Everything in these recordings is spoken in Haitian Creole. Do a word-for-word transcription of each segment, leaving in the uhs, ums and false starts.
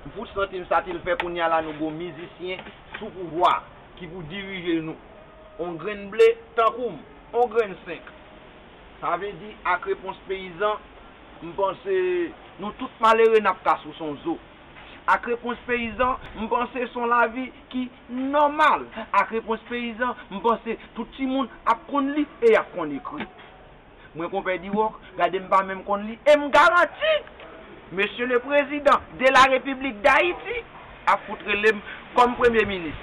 M fout santi m sa ti l fè kounye a la nou gon mizisyen sou pouvwa ki pou dirije nou. On grenn ble tankou m, on grenn senk. Sa vle di ak repons peyizan, m panse nou tout malere n ap ka sou son zo. Ak repons peyizan, m panse son lavi ki nòmal. Ak repons peyizan, m panse tout timoun ap konn li e y ap konn ekri. Mwen konpè Diwòk, gade m pa menm konn li, e m garanti Mesye le Prezidan de la Repiblik Dayiti ap fout rele m kòm Premye Minis.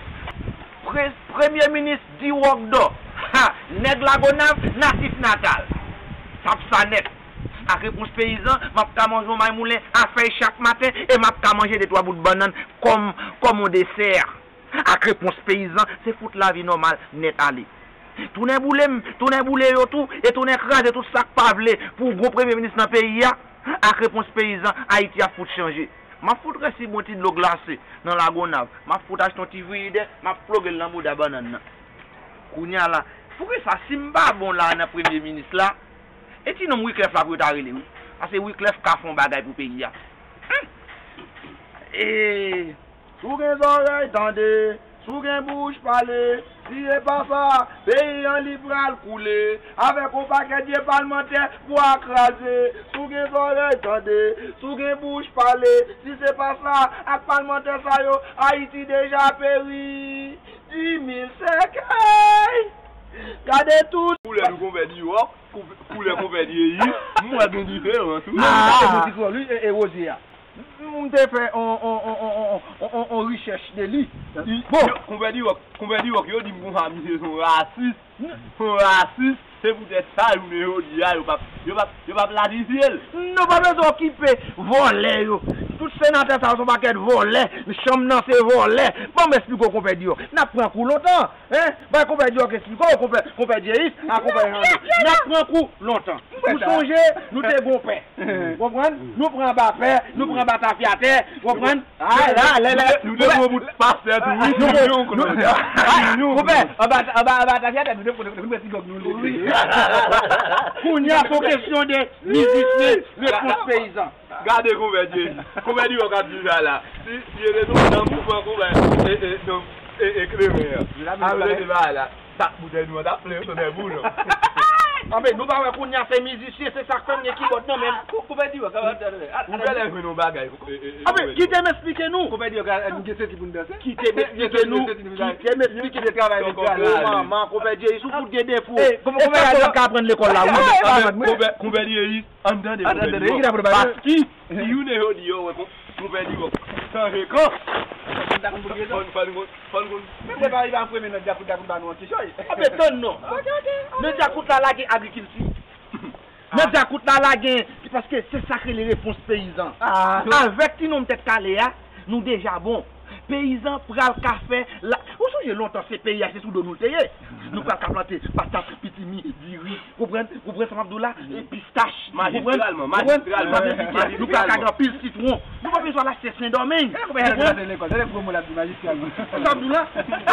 Pre, Premye Minis Diwòk Dò, ha, nèg Lagonav natif natal. Sa p sa nèt. Ak repons peyizan, m ap ka manje yon maymoulen a fèy chak maten e m ap ka manje de twa bout bannann kòm, kòm yon desè. Ak repons peyizan, se fout lavi nòmal nèt ale. Tounen boule m, tounen boule yo tou, e tounen kraze tout sa k pa vle pou gon premye minis nan peyi a. Ak repons peyizan, Ayiti ap fout chanje. M ap fout resi bwè ti dlo glase nan Lagonav, m ap fout achte yon ti frijidè, m ap ploge l nan mouda bannann nan. Kounye a la, poukisa si m pa bon la nan premye minis la, e ti nonm Wiclef la pou yo ta rele wi. Paske Wiclef ka fè yon bagay pou peyi a. Humm! E Si w gen zòrèy, tande. Si w gen bouch, pale. Si se pa sa, peyi an li pral koule. Avèk yon pakèt vye palmantè pou a kraze. Si w gen zòrèy, tande. Si w gen bouch, pale. Si se pa sa, ak palmantè sa yo, Ayiti deja peri. Di mil sèkèy. Gade tout. Koulè nou konpè Diwòk, koulè konpè Dyeyis. M wè gen diferans wi. Ah, ti kòl wi, e, e Woze a. M te fè on, on, on, on, on, on, on richèch de li. Bon. Yo, konpè Diwòk, konpè Diwòk, yo di m konsa misye se yon rasis. Se yon rasis. Se poutèt sa, jounen jodi a, yo p ap, yo p ap, yo p ap ratifye l. Nou pa bezwen okipe vòlè yo. Tout senatè sa yo se yon pakèt vòlè. Chanm nan se vòlè. Ban m esplike w konpè Diwòk. N ap pran kou lontan. Hein? Bay konpè Diwòk esplike w, konpè, konpè Dyeyis, a konpè Jando. N ap pran kou lontan. Ou sonje, nou te gon pè. Konprann? Nou pran anba pè, nou pran anba tafyatè, konprann? Ah, la, la, la. Nou te gon bout pastè tou, wi. Nou, nou, nou, ah, konpè, anba, anba, anba tafyatè, nou te, nou te, nou te pran ti gòg nou, nou te. Kounye a, se yon kesyon de mizisyen, repons peyizan. Gade konpè Dyeyis. Konpè Diwòk ap di sa la. Si, si e de nou nan mouvman konpè, e, e, non, e, e kleren an. Ap rete ba la. Sa boutèy nou an t ap plen, tonnè boulon. Anben, nou pa wè kounye a se mizisyen, se sa k fè m gen kibòd nan men m. Konpè Diwòk, ou fè lè jwenn yon bagay. Anben, kite m esplike nou. Konpè Diwòk, nou gen seti pou n danse. Kite m esplike nou. Kite m esplike nou. Travay nèg la. Manman, konpè Dyeyis, ou fout gen defo. Konpè Diwòk ka aprann lekòl la, wi. Konpè Dyeyis. Ann tande, konpè Diwòk. Paski, si youn e jodi yo, wè, konpè Diwòk, chanje kan. Fòn, fòn, fòn, fòn, fòn. Men mwen pa rive a premye nan dyakout, dyakout ba nou an kichòy. Anben, tann non. Nan dyakout la, lage agrikilti. Nan dyakout la, lage, paske se sa k rele repons peyizan. Avèk ti nonm tèt kale a, nou deja bon. Peyizan pral ka fè la. Ou sonje lontan se peyi a, se sou do nou l te ye. Nou pral ka plante patat, pitimi, diri, konprann, konprann sa m ap di w la, e pistach, konprann, konprann, majistralman, majistralman. Nou pral ka gen anpil sitwon. Nou pa bezwen al achte Sendomeng. Konprann? Sa m ap di w la,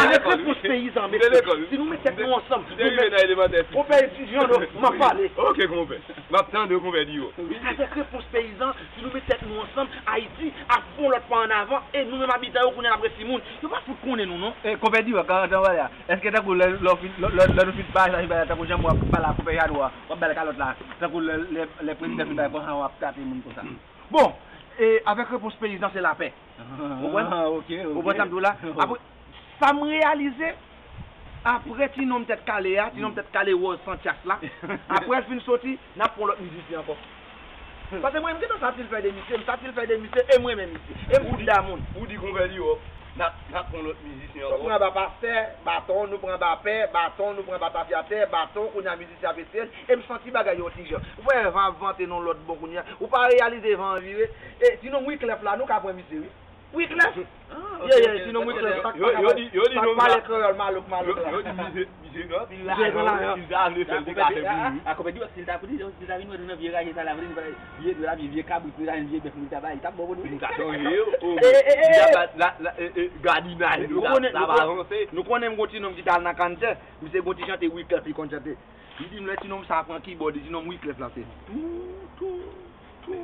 avèk repons peyizan, mesye, si nou met tèt nou ansanm, nou met, konpè Jando, m ap pale. Ok, konpè. M ap tande w, konpè Diwòk. Avèk repons peyizan, si nou met tèt nou ansanm, Ayiti ap fè yon lòt pa annavan, e nou menm abitan yo kounye a n ap resi moun. Yo pa fout konnen nou, non. E, konpè Diwòk, an, an, an, èske tankou lè, lè w fin, lè, lè, lè nou fin bay sa, tankou jan w ap pale a konpè Jando a, w ap bay kalòt la, tankou lè, lè, lè prezidan fin bay konsa, w ap trete moun konsa. Bon, e, avèk repons peyizan, se lapè. Ou konprann? Ah, ok, ok. Ou konprann sa m di w la? Apre, sa m reyalize, apre ti nonm tèt kale a, ti nonm tèt kale wòz Santyas la, apre l fin soti, n ap pran lòt mizisyen ankò. Paske mwen, m gentan santi l fè de misye, m santi l fè de misye, e m renmen misye, e m fout damoun. Ou di konpè Diwòk, n ap, n ap pran lòt mizisyen ankò. Nou pran ba pastè, baton, nou pran ba pè, baton, nou pran ba tafyatè, baton, kounye a mizisyen ap eseye l, e m santi bagay yo yon ti jan. Ou wè van ap vante nan yon lòt bò kounye a, ou pa reyalize van an vire, e ti nonm Wiclef la, nou ka pran misye wi. Wiclef? Ye, ye, ti nonm Wiclef, sa k pa ka pale kreyòl, malouk, malouk la. Yo di misye, misye gen anpil lajan, misye ta vle fè l te ka fè pou nou. A konpè Diwòk, si l ta pou di, si l ta vin wè nou nan vye raje sa la, vye, vye, vye kabrit, vye bèf nou ta bay, li t ap bon pou nou. Nou ta chanje yo, o mwen, li t ap la, la, gadinaj nou, la, l ap avanse. Nou konnen m gon ti nonm ki t al nan kanntè, misye gon ti chante Wiclef li konn chante. Li di m lè ti nonm sa pran kibòd, ti nonm Wiclef la se tou, tou, tou.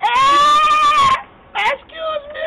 Eh! Excuse me!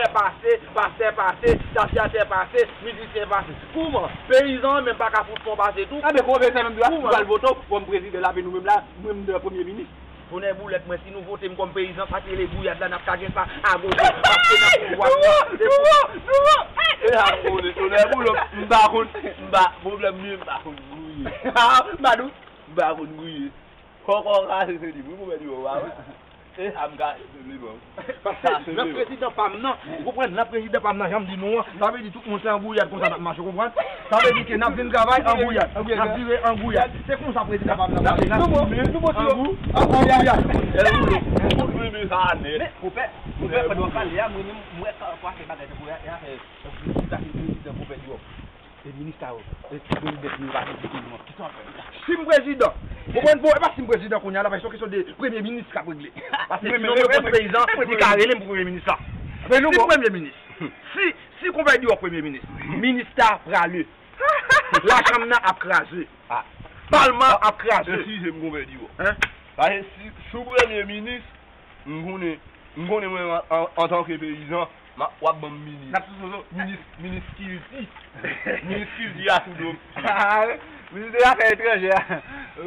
Pè pase, pastè pase, tasyatè pase, mizisyen pase. Kouman? Peyizan an menm pa ka fout fè w pase tou? Anben, kòman peyizan menm di a, ou pral vote w kòm prezidan, lape nou menm la, mwen m nan premye minis. Tonnè boulèt mwen, si nou vote m kòm peyizan, pa t rele gouyad la, n ap ka gen sa a goch, paske n ap gen vwa. Nouvo, nouvo, nouvo. E sa m konnen, tonnè boulèt, m pa konn, m pa, pwoblèm m ye, m pa konn gouye. M pa dous, m pa konn gouye. Kòkò kase se li, wi, pou mèt yo, w pa wè. E sa m ka, se li, bon. Paske nan prezidan pa m nan, ou konprann, nan prezidan pa m nan, jan m di nou an, sa vle di tout moun se an gouyad konsa n ap mache, ou konprann? Sa vle di ke n ap vin travay an gouyad, n ap vire an gouyad. Se konsa prezidan pa m nan mache, n ap vin an gou-, an gouyad. Ou renmen sa nèt. Men, konpè, konpè, pandan w pale a, mwen menm, m wè sa w ap fè bagay tankou e afè, tankou prezidan, prezidan, konpè, di w. E minis sa yo, e prezidan ki nou pa vle di nou an, ki sa w ap fè? Si m prezidan, ou konprann, bon, e pa si m prezidan kounye a la, paske se yon kesyon de premye minis k ap regle. Paske si non, mwen kòm peyizan, li ka rele m pou premye minis la. Si m premye minis, si, si konpè Diwòk premye minis, minis ta prale. Lachanm nan ap kraze. Palman ap kraze. Eskize m, konpè Diwòk. Hein? Paske si, si w premye minis, m konnen, m konnen mwen an, an, antanke peyizan, m ap, w ap ban m minis. N ap sou, sou, sou. Minis, minis kilti. Minis kilti a sou do m. Minis de afè etranjè a.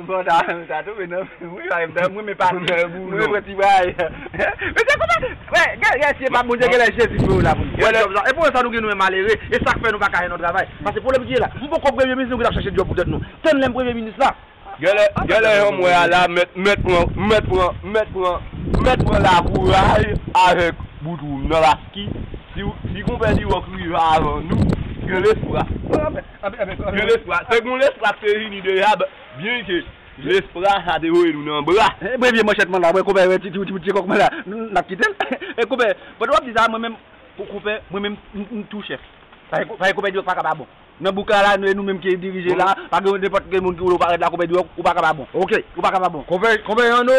Bon, ta, ta tonbe nan, wi, pa, m renmen pati. Mwen renmen ti bagay. Men se konsa, wè, gen, gen, si e pa Bondye, gen lè Jezi voye w la pou nou. Wè, lè, e pou sa nou gen nou menm malere, e sa k fè nou pa ka fè nou travay. Paske pwoblèm ki ye la, m poko premye minis, nou ki t ap chache djòb pou tèt nou. Tann lè m premye minis la. Genlè, genlè jan m wè a la, mèt, mèt pran, mèt pran, mèt pran, mèt pran lakouraj avèk bout wou m nan paski si, si konpè Diwòk rive avan nou, gen lespwa. Gen lespwa. Se gen lespwa k te vini deja, byenke lespwa sa te voye nou nan bra. E, mwen vye manchèt mwen la, mwen konpè, ti, ti, ti, ti kòk mwen la, n ap kite l. E konpè, pandan w ap di sa, mwen menm, pou konpè, mwen menm, m, m tou chèf. Sa e, sa e konpè Diwòk pa ka pa bon. Nan bouk la, la, nou, nou menm ki dirije la, pa gen nenpòt ki moun ki vle parèt la, konpè Diwòk, ou pa ka pa bon. Ok. Ou pa ka pa bon. Konpè, konpè Yano,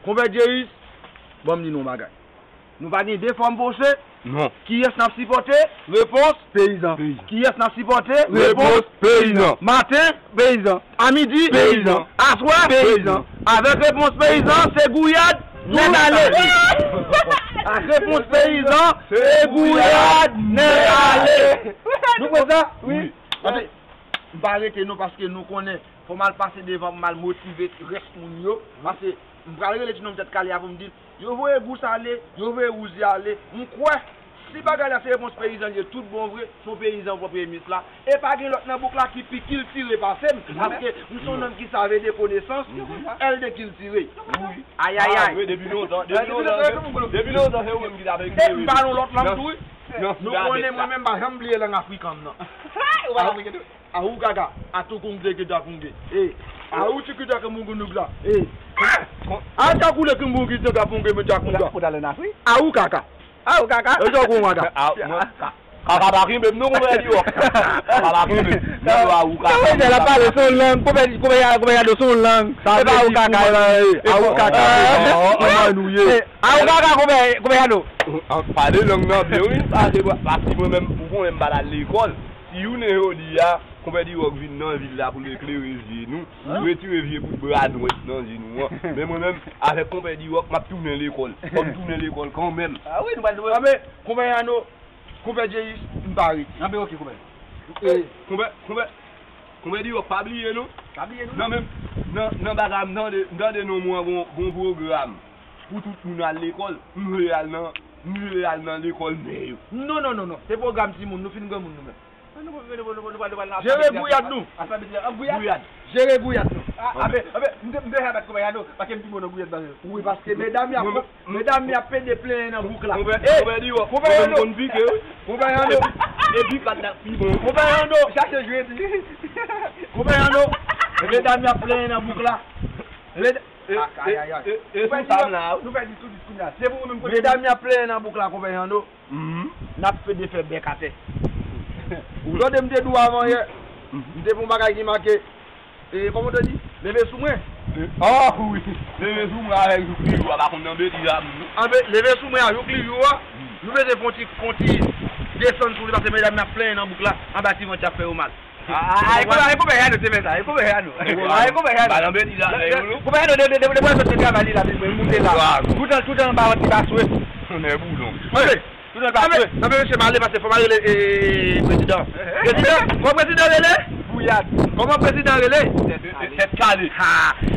konpè Jeyis, ban m di nou yon bagay. Nou pa gen de fòm poche. Non. Kiyès n ap sipòte? Repons, peyizan. Peyizan. Kiyès n ap sipòte? Repons, peyizan. Maten, peyizan. A midi, peyizan. Aswè, peyizan. Avèk repons peyizan, se gouyad, nèt ale. Ak repons peyizan, se gouyad, nèt ale. Nou konn sa? Wi. Anben, m pa rete non, paske nou konnen, fò m al pase devan, m al motive rès moun yo, paske m pral rele ti nonm tèt kale a pou m di l, yo voye gous ale, yo voye wouzi ale. M kwè, si bagay la se repons peyizan li ye tout bon vre, se yon peyizan pran premye minis la. E pa gen lòt nan bouk la ki pi kiltire pase m, paske m se yon nonm ki save de konesans, èl de kiltire. Ayayay. Depi lontan, depi lontan, depi lontan, se ou menm ki t ap eklere m. E m pale yon lòt lang tou, wi. Nou konnen mwen menm, m pa janm bliye lang afrikan m nan. Ou pale afriken tou? Awu kaka, atukunge kidakunge. E, awu tikidake mugunugla. E, atakule kimbugi tekapunge metakunga. Ou t al ann Afrik? Awu kaka. Awu kaka. E sa w konn kaka? Kaka pa kenbe m non, konpè Diwòk. Kaka pa kenbe m. Mwen awu kaka. Sa vle di l ap pale se yon lang, konpè, konpè, konpè Yano se yon lang. E pa awu kaka. Awu kaka. Kòman nou ye? Awu kaka, konpè, konpè Yano. Pale lang nan byen, wi. Pase, pase mwen menm, ou konnen m pa t al lekòl. Si jounen jodi a, konpè Diwòk vin nan vil la pou l eklere zye nou, retire vye bout bra nwèt nan zye nou an. Men mwen menm, avèk konpè Diwòk, m ap tounen lekòl. Fò m tounen lekòl kanmenm. A wi, nou pral jwe. Anben, konpè Yano, konpè Jeyis, m pa rete. Anben, ok, konpè. Konpè, konpè, konpè Diwòk, pa bliye non. Pa bliye nou. Nan menm, nan, nan bagay m tande, m tande non mwen gon, gon pwogram pou tout moun al lekòl. M vle al nan M vle al nan lekòl mè yo. Non, non, non, non. Se pwogram timoun, nou fin granmoun nou menm. Jere gouyad nou. Gouyad. Jere gouyad nou. Ape, ape, m te, m te ka bat konpè Yano, paske m pi bon nan gouyad pase l. Wi, paske medam y ap, medam y ap pede plenyen nan bouk la. Konpè Yano. Konpè Yano. Epi, epi pat la pi bon. Konpè Yano. Chache jwe di. Konpè Yano. Medam y ap plenyen nan bouk la. Medam y ap plenyen nan bouk la, konpè Yano. N ap pede fè bèk atè. Ou tande m te di w avan yè, m te fè yon bagay ki make, e, kòman w te di? Leve sou mwen. Ah wi, leve sou mwen avèk jouk li yo a, pa konn nan betiz a moun. Anben, leve sou mwen a jouk li yo a, nou bezwen fè yon ti, fè yon ti desann sou li, paske medam n ap plenyen nan bouk la, anba ti vant y ap fè yo mal. Ay, konpè Yano te fè sa, ay, konpè Yano. Ay, konpè Yano. Konpè Yano, de, de, de, depi lè sot nan travay li la, li moute la. Toutan, toutan anba yon ti baswe. Toutan baswe. Anben, mesye, m ale pase fò m al rele, e, prezidan. Prezidan, kòman prezidan rele? Gouyad. Kòman prezidan rele? Tèt kale. Ha!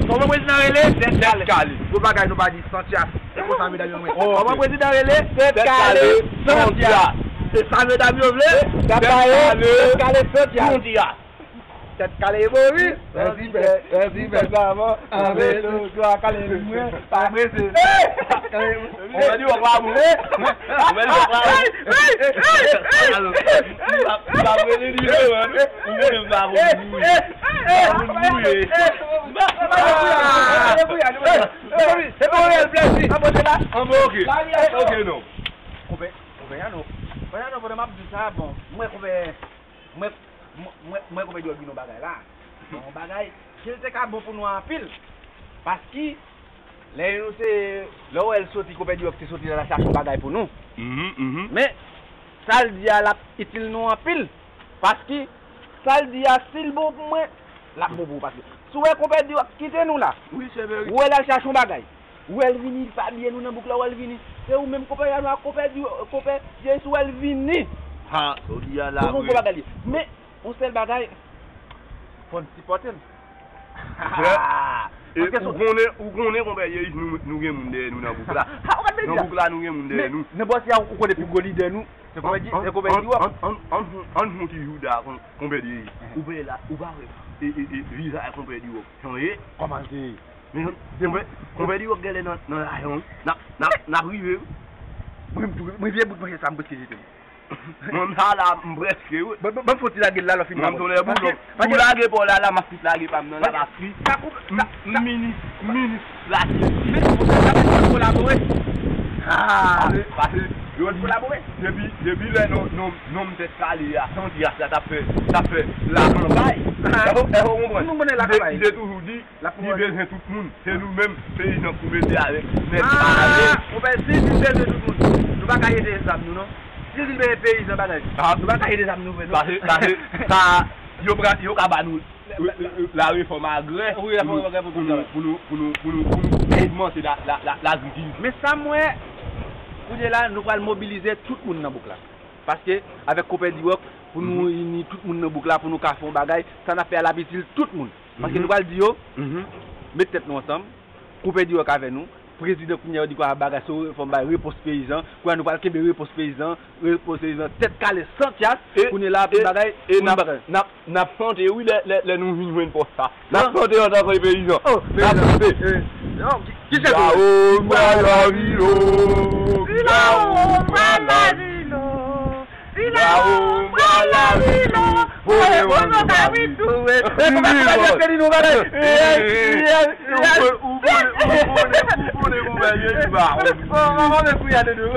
Kòman prezidan rele? Tèt kale. Bon bagay, nou pa di Santyas. Se konsa medam yo renmen. Kòman prezidan rele? Tèt kale, Santyas. Se sa medam yo vle? Tèt kale, tèt kale, Santyas. Tèt kale Moris. Mèsi, mèsi, mèsi. Anben, nou, nou a kale mwen. Pa prese. Konpè Diwòk la bon. Konpè Diwòk la bon. Alo, m pa, m pa prese li non, man. Ou konnen m pa konn bouye. M pa konn bouye. Anben, oke. Oke, non. Konpè, konpè Yano. Konpè Yano, pandan m ap di sa, bon, mwen konpè, mwen, mwen, mwen, mwen konpè Diwòk di nou bagay la. Yon bagay, ke l te ka bon pou nou anpil. Paske, lè nou se, lè w wè l soti, konpè Diwòk te soti la, l al chache yon bagay pou nou. Men, sa l di a, l ap itil nou anpil. Paske, sa l di a, si l bon pou mwen, l ap bon pou ou. Paske, si w wè konpè Diwòk kite nou la, ou wè l al chache yon bagay. Ou wè l vini, li pa byen nou nan bouk la, ou wè l vini. Se ou menm konpè Yano ak konpè Di, konpè Jezi, ou wè l vini. Ha, sa w di a la vre. Ou konn bagay li. Men, yon sèl bagay, fò n sipòte l. Ou konnen, ou konnen konpè Jezi, nou, nou gen moun dèyè nou nan bouk la. Nan bouk la, nou gen moun dèyè nou. Nan bòs ya, ou konnen pi gwo lidè nou. Se konpè Di, se konpè Diwòk. Ann, ann, ann, ann fè yon ti jouda, konpè Jezi. Ou pa la, ou pa wè. E, e, e, vizaj konpè Diwòk. Chanje. Kòman l te ye? Men, konpè, konpè Diwòk genlè nan, nan lajan, wi. N ap, n ap, n ap rive, wi. Mwen, mwen, mwen vye bout manje sa, m prèske jete l. Mwen, sa la, m prèske, wi. Ban, ban, ban m fè yon ti lage l la, lè w fin. Mwen, m tonè boulon. Pou lage pa w la, la, m ap tout lage pa m nan, la, paske m, m minis, minis lakilti. Men, sa fè fò n kolabore. Ah, paske, paske, yo di, depi, depi lè non, non, nonm tèt kale a, Santyas la, t ap fè, t ap fè lakanpay. Èske w konprann? Li te, li te toujou di, li bezwen tout moun. Se nou menm, peyizan k pou mete avèk nèg kale. Ah, konpè, si li bezwen tout moun, nou pa ka jete zam nou, non. Si li bezwen peyizan, bagay, nou pa ka jete zam nou, vre, non. Paske, paske, sa, yo pran, yo ka ba nou la, la, la, la refòm agrè pou nou, pou nou, pou nou, pou nou, pou nou, pou nou ogmante la, la, la, lagrikilti. Men sa m wè, kounye la, nou pral mobilize tout moun nan bouk la. Paske, avèk konpè Diwòk, pou nou ini tout moun nan bouk la, pou nou ka fè yon bagay, sa n ap fè a, l ap itil tout moun. Paske nou pral di yo, met tèt nou ansanm, konpè Diwòk avè nou, prezidan kounye a yo di kwa bagay, se yon refòm bay repons peyizan, kounye a nou pral kenbe repons peyizan, repons peyizan, tèt kale, Santyas, kounye la, pou bagay, pou bagay. N ap, n ap chante, wi, lè, lè, lè nou vin jwenn pòs sa. N ap chante antanke peyizan. N ap chante. Ki, ki chante? Filawo m pral lavi lo. Filawo m pral lavi lo. Filawo m pral lavi lo. Voye mwen nou ka wi tou. E, konpè, konpè, fè li nou bagay. Ou konnen, ou konnen, ou konnen, ou konnen, konpè, ye di ba. Manman, men pou y ale nou.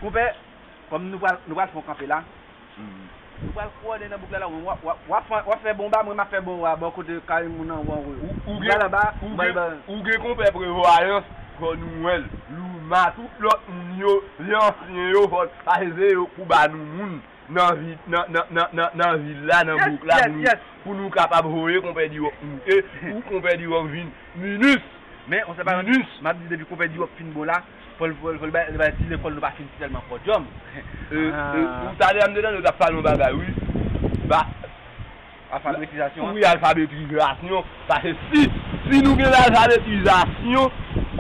Konpè, kòm nou pral, nou pral fè yon kanpe la, nou pral kowòdone nan bouk la, la, w ap, w ap, w ap fè, w ap fè bon ba, mwen m ap fè bon ba, bò kote kay moun nan, w ap, ou, ou gen, ou gen, ou gen konpè prevwayans, fò nou wè l. Louma, tout lòt moun yo, lè ansyen yo, fò, pa se yo pou ba nou moun nan vi-, nan, nan, nan, nan, nan vil la, nan bouk la, pou nou, pou nou kapab voye konpè Diwòk moute, pou konpè Diwòk vin minis. Men, on sè pa, m ap di depi konpè Diwòk fin bon la, fò l, fò l, fò l bay, bay ti lekòl nou pa fin sèlman pòdyòm. E, e, ou talè a m te tande w t ap pale yon bagay, wi. Ba, alfabetizasyon an. Wi, alfabetizasyon. Paske si, si nou gen alfabetizasyon,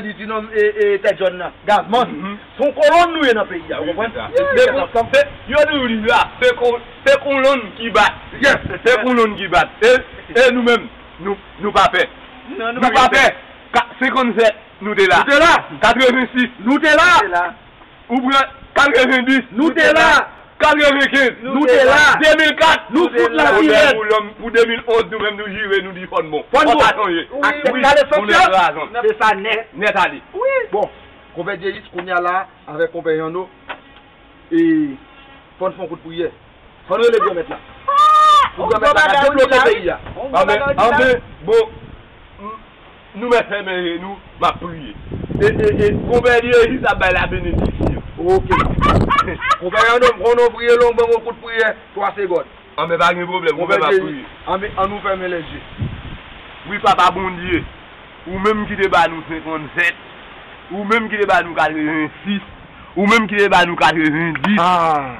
nan di ti nonm e, e tèt jòn nan. Gazman. Se yon kolonn nou ye nan peyi a, ou konprann? Se, se, yo di w li la, se kon, se kolonn ki bat. Yes. Se kolonn ki bat. E, e nou menm, nou, nou pa pè. Nou pa pè. Ka-, senkannsèt, nou te la. Nou te la. Katrevensis, nou te la. Ou pran katrevenndis. Nou te la. Katrevenkenz. Nou te la. Demil kat. Nou fout la tirèt. Pou lòm, pou demil onz, nou menm nou jire, nou di fò n bon. Fò n bon. Fò sa chanje. Wi. Aksepte ale sanksyon. Ou nèt razon. Se sa nèt. Nèt ale. Wi. Bon, konpè Jeyis, kounye a la, avèk konpè Janno, e, fò n fè yon kout priyè. Fò n rele Granmèt la. Pou Granmèt la ka debloke peyi a. Anben, anben, bon, m-, nou mèt fèmen je nou, m ap priye. E, e, e, konpè Jeyis ap bay la benediksyon. Ok. Konpè Janno, m konnen w priye lè w ban m yon kout priyè, twa segonn. Anben, pa gen pwoblèm, konpè, m ap priye. Anben, ann nou fèmen lèzye. Wi, Papa Bondye, ou menm ki te ba nou senkannsèt, ou menm ki te ba nou katrevensis, ou menm ki te ba nou katrevenndis. Amèn.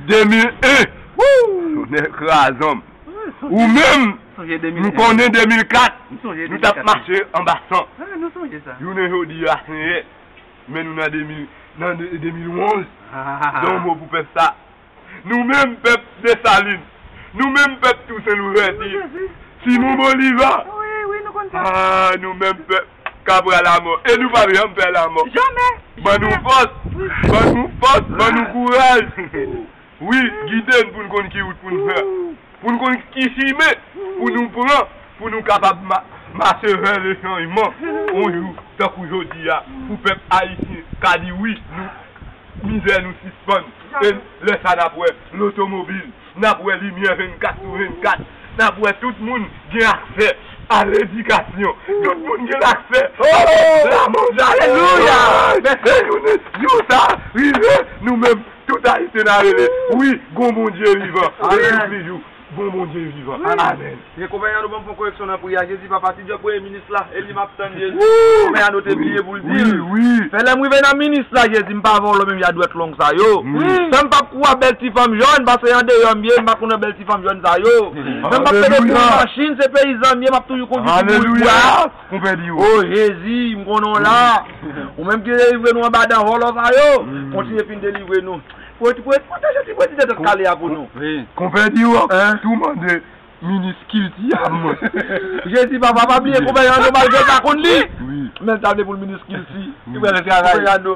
Demil en. Wou! Sonè krazanm. Ou menm, nou konnen demil kat, nou t ap mache anba san. Jounen jodi a, Senyè, men nou nan demil, nan de-, demil onz. Gen yon mo pou pèp sa. Nou menm pèp Desalin, nou menm pèp Tousen Louvèti, Simon Boliva, ah, nou menm pèp k ap pran lamò. E nou p ap janm pè lamò. Ban nou fòs, ban nou fòs, ban nou kouraj. Wi, gide n pou n konn ki wout pou n fè. Pou n konn ki chimen pou nou pran, pou nou kapab ma-, mache vè le chanjman. Yon jou, tankou jodi a, pou pèp ayisyen ka di wi, nou, mizè nou sispann. E lè sa n ap wè lotomobil, n ap wè limyè vennkat sou vennkat, n ap wè tout moun gen aksè a ledikasyon, tout moun gen aksè a la manje. Alelouya! E nou, jou sa rive, nou menm, tout Ayisyen n a rele, wi, gon Bondye vivan. E nou toujou gon Bondye vivan. Amèn. Gen konpè Yano ban m fè yon koreksyon nan pri a. Jezi papa, ti djòb premye minis la, e li m ap tann Jezi. Konpè Yano te bliye pou l di l. Wi, wi. Fè lè m rive nan minis la, Jezi, m pa vòlò menm jan dwèt long sa yo. Fè m p ap kouri a bèl ti fanm jòn, paske andeyò m ye, m pa konnen bèl ti fanm jòn sa yo. Fè m p ap pede pou machin, se peyizan m ye, m ap toujou kondui pou bwa. Konpè di w. O Jezi, m konnen w la. Ou menm ki delivre nou anba dan vòlò sa yo, kontinye fin delivre nou. Pwoteje ti prezidan tèt kale a pou nou. Konpè di w, tou mande minis kilti a mwen. Jezi papa, pa bliye konpè Yano malgre l pa konn li. Men l ta vle pou l minis kilti. Li pral travay. Konpè Yano.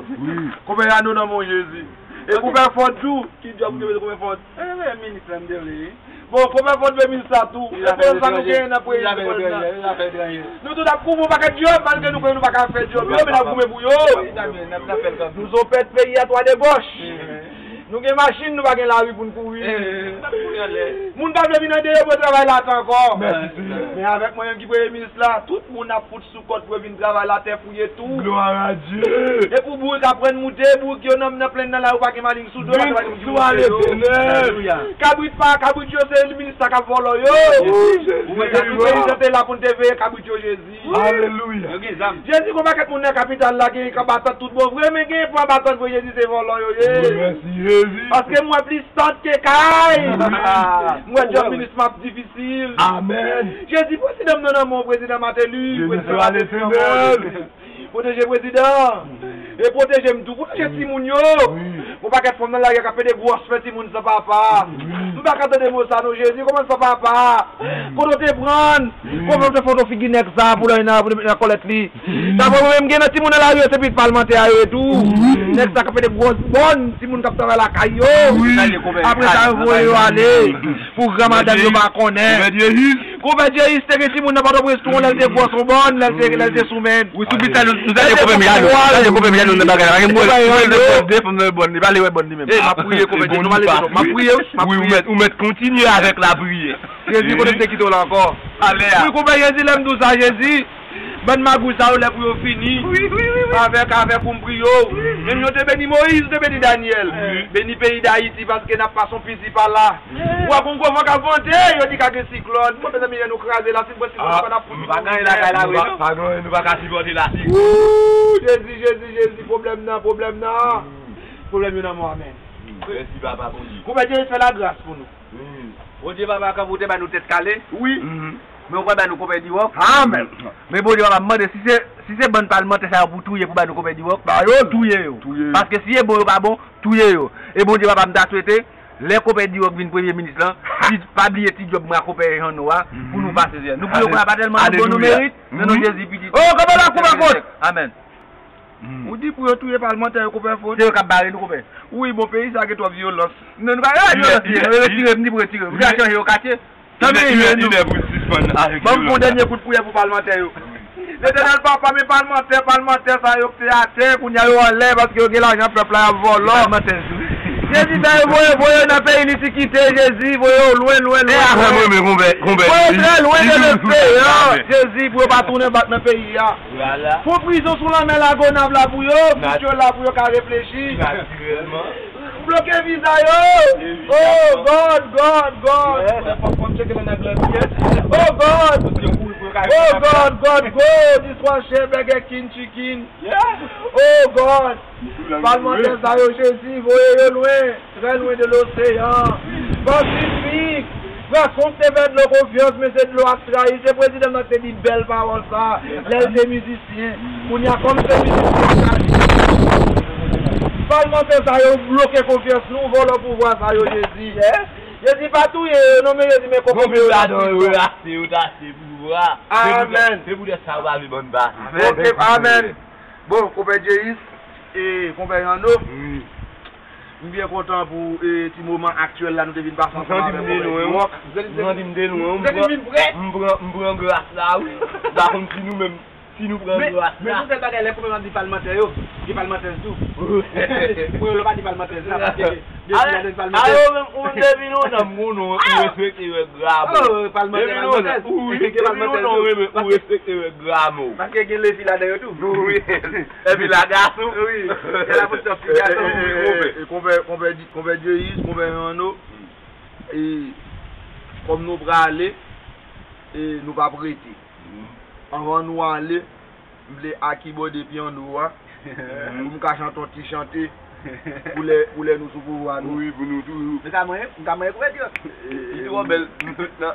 Konpè Yano nan men w Jezi. E konpè Fòd tou, ki djòb ki mete konpè Fòd? E, e, minis la m te vle, wi. Bon, konpè Fòd vle minis la tou. E pou sa nou genyen nan prezidan. Nou tout ap kouvri yon pakèt djòb, malgre nou konnen nou pa ka fè djòb yo, men n ap goumen pou yo. Nou sou pèt peyi a twa debòch. Nou gen machin, nou pa gen lari pou n kouri. Moun pa vle vin andeyò pou yo travay la atè ankò. Men avèk mwen menm ki premye minis la, tout moun ap fout sou kòd pou yo vin travay la, tè fouye tou. Glwa a Dye. E pou bourik aprann moute, bourik yo nan, nan plenn nan la, yo pa gen malin sou do, pa gen malin ki moute yo. Kabrit pa, kabrit yo se minis la k ap vòlò yo. Ou wè sa, tout peyi sa te la pou n te veye kabrit yo, Jezi. Alelouya. Yo gen zam. Jezi, gon pakèt moun nan kapital la gen kanbatant tout bon vre, men gen pwa batant vre, Jezi, se vòlò yo ye. Mèsi, Jezi. Paske m wè plis tant ke kay. M wè djòb minis m ap difisil. Amèn. Jezi, prezidan m nan nan men w, prezidan Martelly, prezidan Martelly nan men w. Pwoteje prezidan. E pwoteje m tou. Pwoteje timoun yo. Gon pakèt fanm nan lari a k ap pede gwòs fè timoun san papa. M pa ka tande mo sa non, Jezi. Kòman san papa? Kote w te pran l? Kòman w te fè w figi nèg sa pou l al nan, pou l met nan kòlèt li? Sa vre mwen menm gen nan timoun nan lari yo, se pitit palmantè a yo ye tou. Nèg sa k ap pede gwòs bòn, timoun k ap travay lakay yo. Apre sa yo voye yo ale. Pou gran madanm yo pa konnen. Konpè Djeyis te gen timoun nan Pòtoprens tou, lè l te gwòs on bòn, lè l te, lè l te sou men. Wi, sou pita nou, nou ta gen konpè Miyalo, nou ta gen konpè Miyalo nan bagay la. Pa gen mwen, mwen, mwen, mwen, mwen, bòn, li pa le wè bòn li menm. E, m ap priye, konpè Djeyis, nou pa lese non. M ap priye, wi, m ap priye. Wi, ou mèt, ou mèt kontinye avèk lapriyè. Jezi, kote m te kite w la ankò? Ale a. Wi, konpè Jezi, lè m di w sa, Jezi, bann magouy sa yo lè pou yo fini. Wi, wi, wi, wi. Avèk, avèk ou m priye w. Wi. Menm jan w te beni Moyiz, ou te beni Danyèl. Wi. Beni peyi Dayiti paske n ap pase yon pisi pa la. Wi. W ap wè yon gwo van k ap vante, yo di ka gen siklòn. Bon, mezanmi, lè nou kraze la, si n pran siklòn, pa n ap fout. Pa gen anyen lakay la vre non. Pa gen anyen, nou pa ka sipòte la. Wou, Jezi, Jezi, Jezi, pwoblèm nan, pwoblèm nan. Pwoblèm yo nan men w, amèn. Mèsi, Papa Bondye. Konpè Djeyis fè lagras pou nou. Bondye papa, kanpe w te ba nou tèt kale. Wi. Men ou pral ba nou konpè Diwòk. Amèn. Men Bondye papa, m mande si se, si se bann palmantè sa yo pou touye pou ba nou konpè Diwòk, touye yo. Touye yo. Paske si e bon yo pa bon, touye yo. E Bondye papa, m ta swete lè konpè Diwòk vin premye minis lan, ti, pa bliye ti djòb mwen a konpè Jeannot a pou nou pase zè. Nou priye konpè a pa tèlman nou bon nou merit, nan non Jezi pitit. Oh, kanpe la, konpè Fòt. Amèn. Ou di pou yo touye palmantè yo, konpè Fòt? Se yo k ap bare nou, konpè. Wi, bon, peyi sa gen twòp vyolans. Non, nou pa gen vyolans, nou retire, ni pou retire. Nou ka chanje yo katye. Tann peyi nou. Ban m fè yon dènye kout priyè pou palmantè yo. Letènèl papa, men palmantè, palmantè sa yo ki te atè, kounye a yo anlè paske yo gen lajan pèp la, y ap vòlò. Jezi, sa yo voye, voye yo nan peyi likidite, Jezi, voye yo lwen, lwen, lwen, lwen. Voye yo trè lwen de loseyan, Jezi, pou yo pa tounen bak nan peyi a. Fè prizon sou lanmè Lagonav la pou yo, pou yo la pou yo ka reflechi. Bloke viza yo. Oh God, God, God. Oh God. Oh God, God, God. Dishwasher, Burger King, chicken. Oh God. Palmantè sa yo, Jezi, voye yo lwen. Trè lwen de loseyan Pasifik. Frè, kòm te fè dlo konfyans, men se dlo ak trayi. Se prezidan nan ki te di bèl pawòl sa a, lè l te mizisyen. Kounye a, kòm se mizisyen, palmantè sa yo bloke konfyans nou, vòlò pouvwa sa yo, Jezi. Jezi pa touye yo, non, men Jezi, men konfime yo nan prizon. Yo tase pouvwa. Amèn. Se poutèt sa yo pa vle ban n pase. Ok, amèn. Bon, konpè Djeyis, e, konpè Yano. M byen kontan pou, e, ti moman aktyèl la nou te vin pase ansanm avèk konpè Diwòk. M santi m te lwen, m pran, m pran gras la, wi. M pa konn si nou menm, Si nou pran gras la. Men, men yon sèl bagay, lè koumen m ap di palmantè yo, gen palmantèz tou. Pou yo, lè w pa di palmantèz la, paske gen, gen fi ladan palmantèz. Yo menm, ou menm depi lontan m konnen w, ou respekte règ gramè w. Oh, palmantè, palmantèz. Depi lontan, ou respekte règ gramè w. Paske gen lefi ladan yo tou. Wi. Epi la gason. Wi. E la pou sòf ti gason. E, e, e, konpè, konpè Di-, konpè Dyeyiz, konpè Anno, e, kòm nou prale, e, nou p ap rete. Anvan nou ale, m vle akibòde pyanno a, pou m ka chante yon ti chante, pou lè, pou lè nou sou pouvwa nou. Wi, pou nou toujou. M ka manyen, m ka manyen kouverti an. Li twò bèl, m sot nan,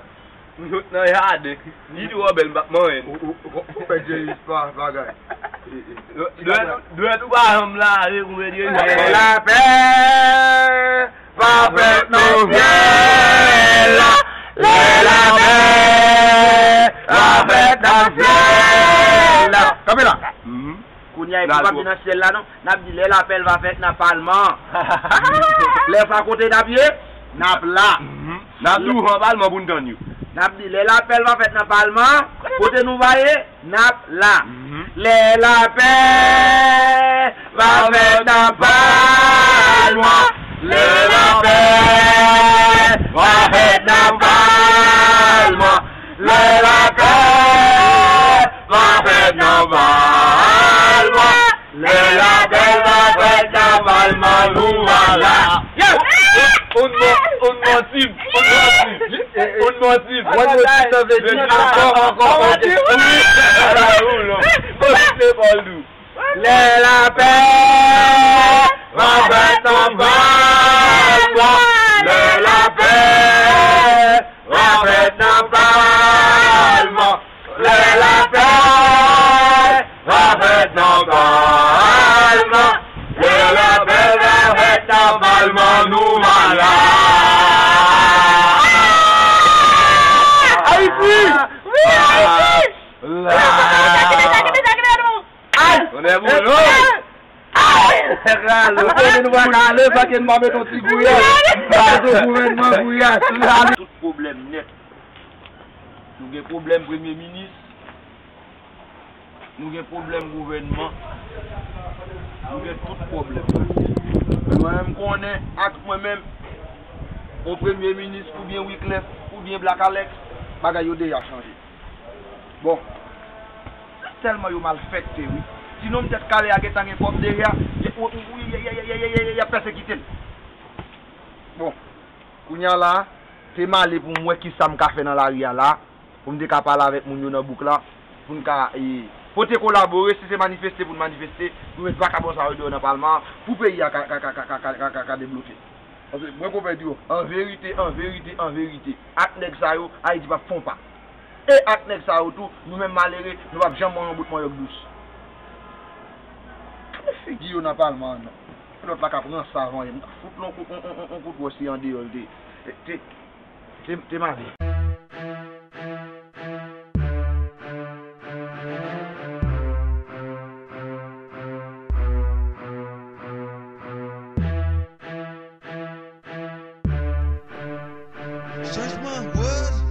m sot nan jaden. Li twò bèl, m p ap manyen. Ou, ou, ou, ou fè Dyeyiz pa bagay. Dwèt, dwèt ou pa janm lave, kouverti. Lapè! Va fèt nan syèl la, lè lapè va fèt nan syèl la. Kanpe la. Kounye a, e pou n pa vin nan syèl la, non. N ap di, lè lapè va fèt nan palman. Lè sa, kote n ap ye? N ap la. N ap di, douvan palman pou n tann yo. N ap di, lè lapè va fèt nan palman, kote nou va ye? N ap la. Lè lapè va fèt nan palman. Lè lapè va fèt nan palman. Lè lapè va fèt nan palman. Lè lapè va fèt nan palman, nou va la. Yo! Un mo-, un motiv, un motiv, un motiv. One motiv nan vle di ankò, ankò, ankò. Wi. Ala ou non. Poste bòl dou. Lè lapè va fèt nan palman. Lè lapè va fèt nan palman. Lè lapè va fèt nan palman. Lè lapè va fèt nan palman, nou va la. Ayiti! Wi, Ayiti! La. Ay! Tonnè boulon! Ay! Nèg ralo. Kote nou pa ka ale, paske nou pa met yon ti gouyad. Nou pa met yon gouvènman gouyad. Tout pwoblèm nèt. Nou gen pwoblèm premye minis. Nou gen pwoblèm gouvènman. Nou gen tout pwoblèm. Mwen menm konnen ak mwen menm, yon premye minis oubyen Wiclef oubyen Black Alex, bagay yo deja chanje. Bon, tèlman yo malfèkte, wi. Ti nonm tèt kale a gentan gen kòb deja, y, y ap pèsekite l. Bon, kounye a la, se m ale pou m wè kisa m ka fè nan lari a la, pou m te ka pale avèk moun yo nan bouk la, pou n ka, e, pote kolabore, si se manifeste pou n manifeste, pou met vakabon sa yo deyò nan palman an, pou peyi a ka, ka, ka debloke. Paske mwen konpè di yo, an verite, an verite, an verite, ak nèg sa yo, Ayiti p ap fè yon pa. E ak nèg sa yo tou, nou menm malere, nou p ap janm wè yon bout manyòk dous. Gade figi yo nan palman an non. Lòt la k ap ranse a vanyan. M ta fout l yon kout, yon, yon, yon, yon kout wè si andeyò l te, te, te, te mare. Chanjman World